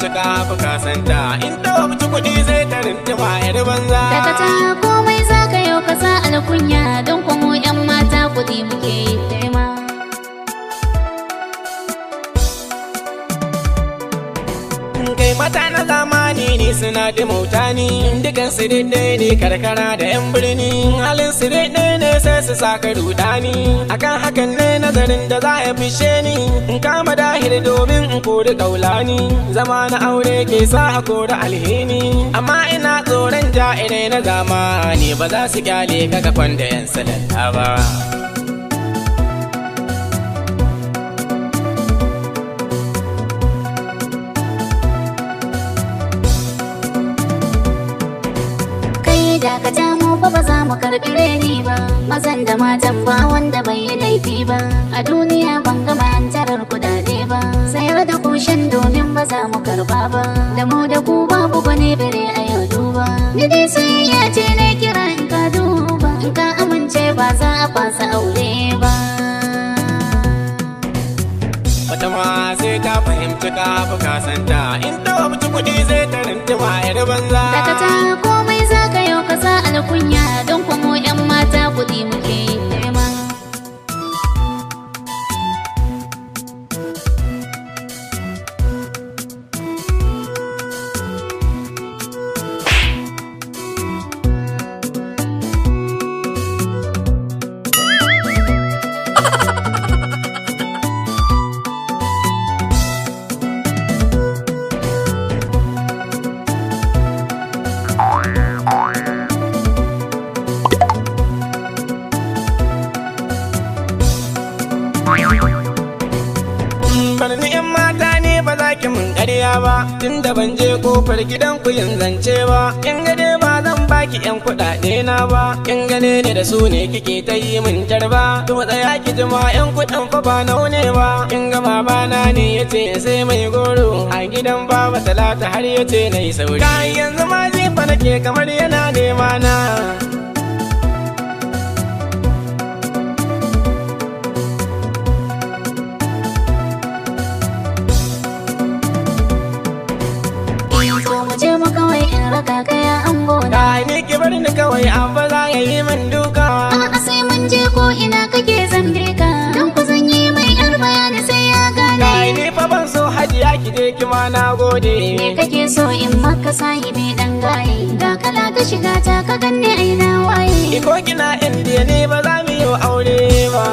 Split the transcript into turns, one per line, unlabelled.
fahimci ka fi kasanta. In ta wabci kuɗi zai ta rintima yar banza.
Dakata, komai za ka yau ka sa alkunya, don kuma 'yan mata kuɗi muke yin tema.
Kai mata na zamani ne suna da mautani, dukan su daidai ne karkara da yan birni, halin su daidai ne sai su saka rudani. Akan hakan ne nazarin da za ya fishe ni in kama dahir domin in kori kaulani. Zama na aure ke sa a kori alhini, amma ina tsoron ja'irai na zamani ba za su kyale ka ka kwanda yan salanta ba.
Kai dakata, mu fa ba za mu karɓi reni ba, mazan da matan ba wanda bai yi laifi ba. A duniya ban gama hantarar kudade ba, sayar da kushen domin ba za mu karba ba. Da mu da ku babu gwani bire a yau duba. Ni dai soyayya ce na kira, in ka duba, in ka amince ba za a fasa aure ba.
Wata ma sai ta fahimci ka fi kasanta, in ta wabci kuɗi zai ta rintima yar banza.
Dakata, komai za ka yau ka sa alkunya, don kuma 'yan mata kuɗi muke yin nema.
Barni yan mata ne ba za ki mun ƙarya ba, tunda ban je kofar gidan ku yin zance ba. Kin ga dai ba zan baki yan kuɗaɗe na ba, kin gane ne da su ne kike ta yi min tarba. To tsaya ki jima, yan kuɗin fa ba naune ba. Kin ga babana ne yace sai mai goro a gidan baba Talata, har yace na yi sauri. Kai, yanzu ma jifa nake kamar yana nema na.
To mu je mu kawai in raka ka ya ango na.
Kai, ni ki bar ni kawai, abba za ya yi min duka.
A'a, sai mun je, ko ina kake zan bi ka. Don ku zan yi mai yar bayani sai ya
Kai,
gane.
ni fa ban so, hajiya ki je ki ma, na gode.
Me kake so in maka sahibi dan gaye? Ga kala ka shiga ta ka ganni ai na waye.
Ko kina Indiya ne ba za mu yi aure ba.